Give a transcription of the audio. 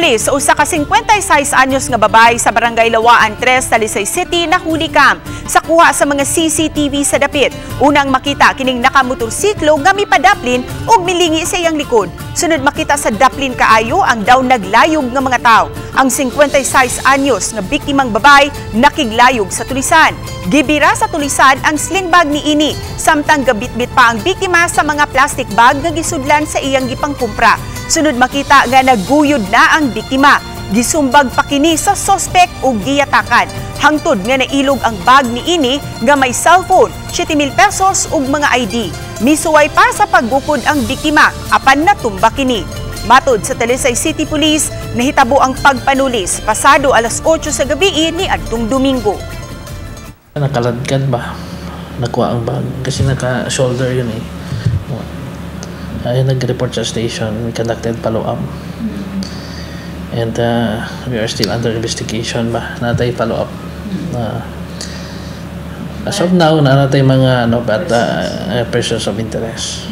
Pagpanulis sa usa ka 56 anyos nga babae sa Barangay Lawaan 3, Talisay City nahuli kam sa kuha sa mga CCTV sa dapit. Unang makita kining nakamotorsiklo nga mipadaplin ug milingi sa iyang likod. Sunod makita sa daplin kaayo ang daw naglayog nga mga tao. Ang 56 anyos nga biktimang babae nakiglayog sa tulisan. Gibira sa tulisan ang sling bag ni ini samtang gabitbit pa ang biktima sa mga plastic bag nga gisudlan sa iyang gipangkumpra. Sunod makita nga naguyod na ang biktima. Gisumbag pa kini sa sospek ug giyatakan. Hangtod nga nailog ang bag ni ini nga may cellphone, 7,000 pesos ug mga ID. Misuway pa sa paggukod ang biktima apan natumba kini. Matod sa Talisay City Police, nahitabo ang pagpanulis pasado alas 8 sa gabi ni adtong Domingo. Nakaladkad ba? Nakuha ang bag. Kasi naka-shoulder yun eh. Ay, nag-report sa station. We conducted follow-up. And we are still under investigation ba? Naa tay follow-up. As of now, naa tay mga ano, but persons of interest.